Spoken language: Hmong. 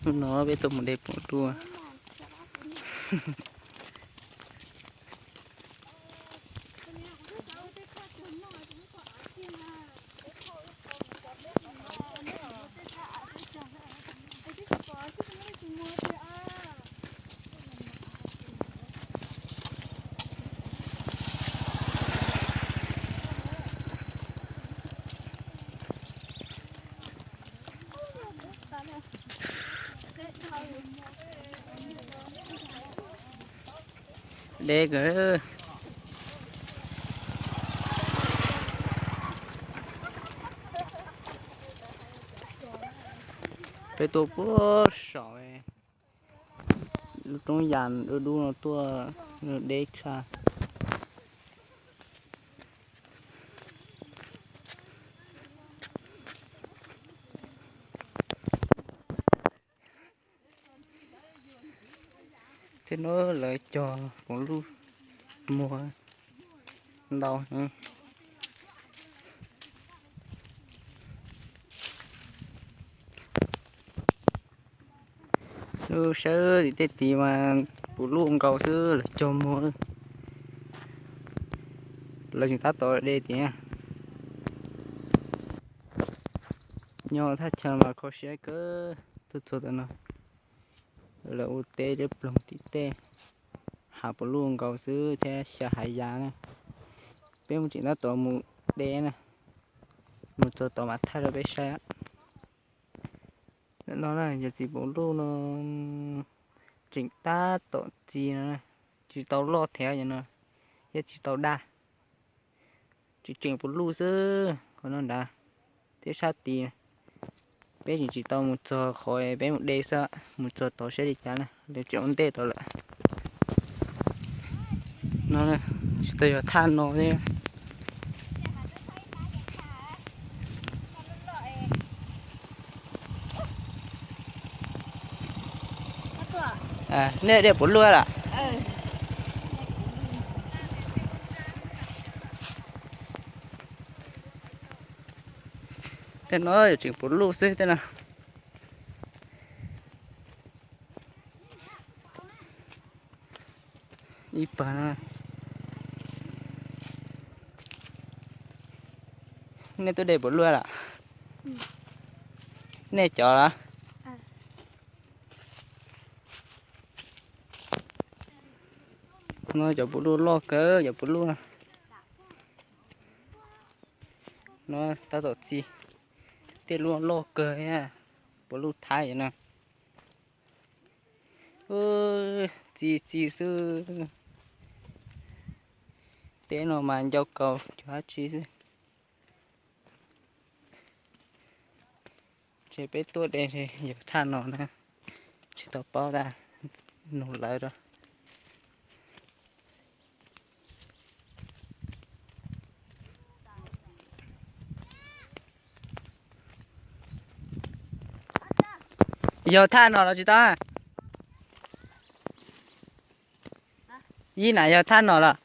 Hnub no peb tuaj mus de pum luj. De kawg. Peb tuaj puag saum lub roob yas dub dub no tuaj, deb tshaj. Thiab no lawv cog pum luj muag ntau heev. Lub sawb tim tej tid mas pum luj nkaus xwb, lawv cog muag. Lawv tseem tab tom de tiag. Nyob thaj chaw mas kho siab kawg, tuaj txog tam no. Lawv ua teb liab ploog tim tej, hav pum luj nkaus xwb thiab xyaw hav yas na. Peb mus tseem tab tom mus de na, mus txog tom mas thaij rau peb saib. Ntawm no na yog txiv pum luj no, tseem tab tom txi no, tsis tau loj thiab no, thiab tsis tau daj. Tseem tseem pum luj xwb qhov no nrad, thiab sab tid. Peb tseem tsis tau mus txog qhov peb mus de xwb, mus txog tod saib li cas na, lawv tseem ua ntej tod lawm. No tsis tau yog thaj no thiab. Nej de pum luj lawm? Tej no yuav tseem pum luj xwb tej no. Ib pawg no. Nej tuaj de pum luj lawm? Nej cov los? No cov pum luj loj kawg, cov pum luj no tab tom txi. Tej lub loj kawg, pum luj Thaib no. Txi txi xwb. Teb no mas ncau kaus cov dab tsi xwb. Ces peb tuaj de yog thaj no na, tsis tau paub tab, nug lawv rau. Yog thaj no los tsis tau? Yij na yog thaj no los?